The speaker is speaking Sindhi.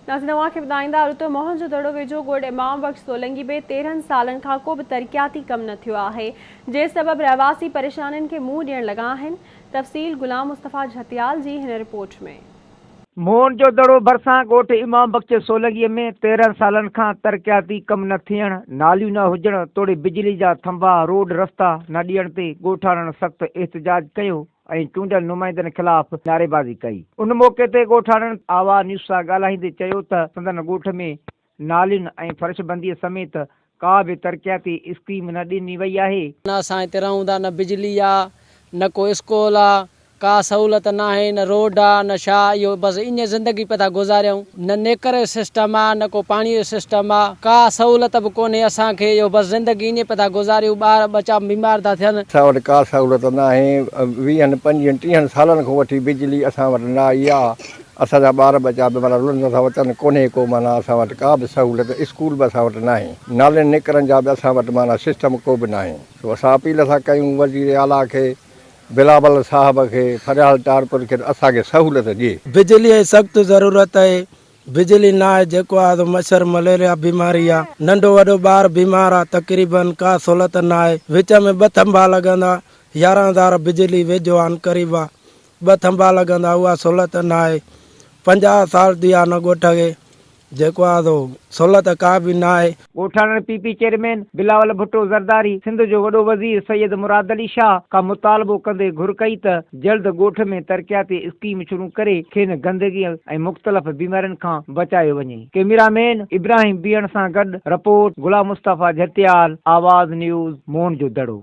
ناظرين اوهان کي ٻڌائيندا هلون ته موهن جو دڙو ويجهو ڳوٺ امام بخش سولنگي ۾ 13 سالن کان ڪو به ترقياتي ڪم نه ٿيو آهي جنهن سبب رهواسي پريشانين کي منهن ڏيڻ لڳا آهن تفصيل غلام مصطفيٰ جهتيال جي هن رپورٽ ۾. موهن جو دڙو ڀرسان ڳوٺ امام بخش سولنگي ۾ 13 سالن کان ترقياتي ڪم نه ٿيڻ، ناليون نه هجڻ توڙي بجلي جا ٿنڀا روڊ رستا نه ڏيڻ تي ڳوٺاڻن سخت احتجاج ڪيو. ۽ چونڊيل نمائندن خلاف نعريبازي ڪئي. ان موقعي تي ڳوٺاڻن آوا نيوز سان ڳالهائيندي چيو ته سندن ڳوٺ ۾ نالين ۽ فرشبندي سميت ڪا به ترقياتي اسڪيم نه ڏني وئي آهي. نه اسان هتي رهون ٿا نه بجلي آ نه ڪو اسڪول آ ڪا سهولت ناهي نه روڊ آ نه ڇا اهو بس ائين زندگي پيا ٿا گذاريون نه نيڪر جو سسٽم آ نه ڪو پاڻي جو سسٽم آ ڪا سهولت به ڪونهي اسان کي اهو بس زندگي ائين پيا ٿا گذاريون ٻار ٻچا بيمار ٿا ٿين. اسان وٽ ڪا سهولت ناهي ويهن پنجويهن ٽيهن سالن کان وٺي بجلي اسان وٽ نه آئي آ اسان جا ٻار ٻچا به معنيٰ رلندا ٿا وتن ڪونهي ڪو معنيٰ اسان وٽ ڪا به سهولت اسڪول به اسان وٽ ناهي نالين نيڪرن جا به اسان وٽ معنيٰ سسٽم ڪو به ناهي سو اسان اپيل ٿا ڪيون وزير اعليٰ کي بلاول صاحب کي فريال ٽالپر کي ته اسان کي سهولت ڏي. بجلي جي سخت ضرورت آهي بجلي نه آهي جيڪو آهي سو مڇر مليريا بيماري آ ننڍو وڏو ٻار بيمار آ تقريبن ڪا سھولت نه آهي وچ ۾ ٻه ٿنڀا لڳندا 11 هزار بجلي ويجهو آن قريب آ ٻه ٿنڀا لڳندا اها سھولت نه آهي 50 سال ٿي ويا ان ڳوٺ کي جيڪو آ سو سھولت ڪا به نه آهي. ڳوٺاڻن P P chairman Bilawal Bhutto Zardari, Sindh جو وڏو وزير سيد مراد علي شاهه کان مطالبو ڪندي گهر ڪئي ته جلد ڳوٺ ۾ ترقياتي اسڪيم شروع ڪري کين گندگي ۽ مختلف بيمارين کان بچايو وڃي. ڪئميرا مين ابراهيم بيهڻ سان گڏ رپورٽ غلام مصطفيٰ جهتيال، آواز نيوز، موهن جو دڙو.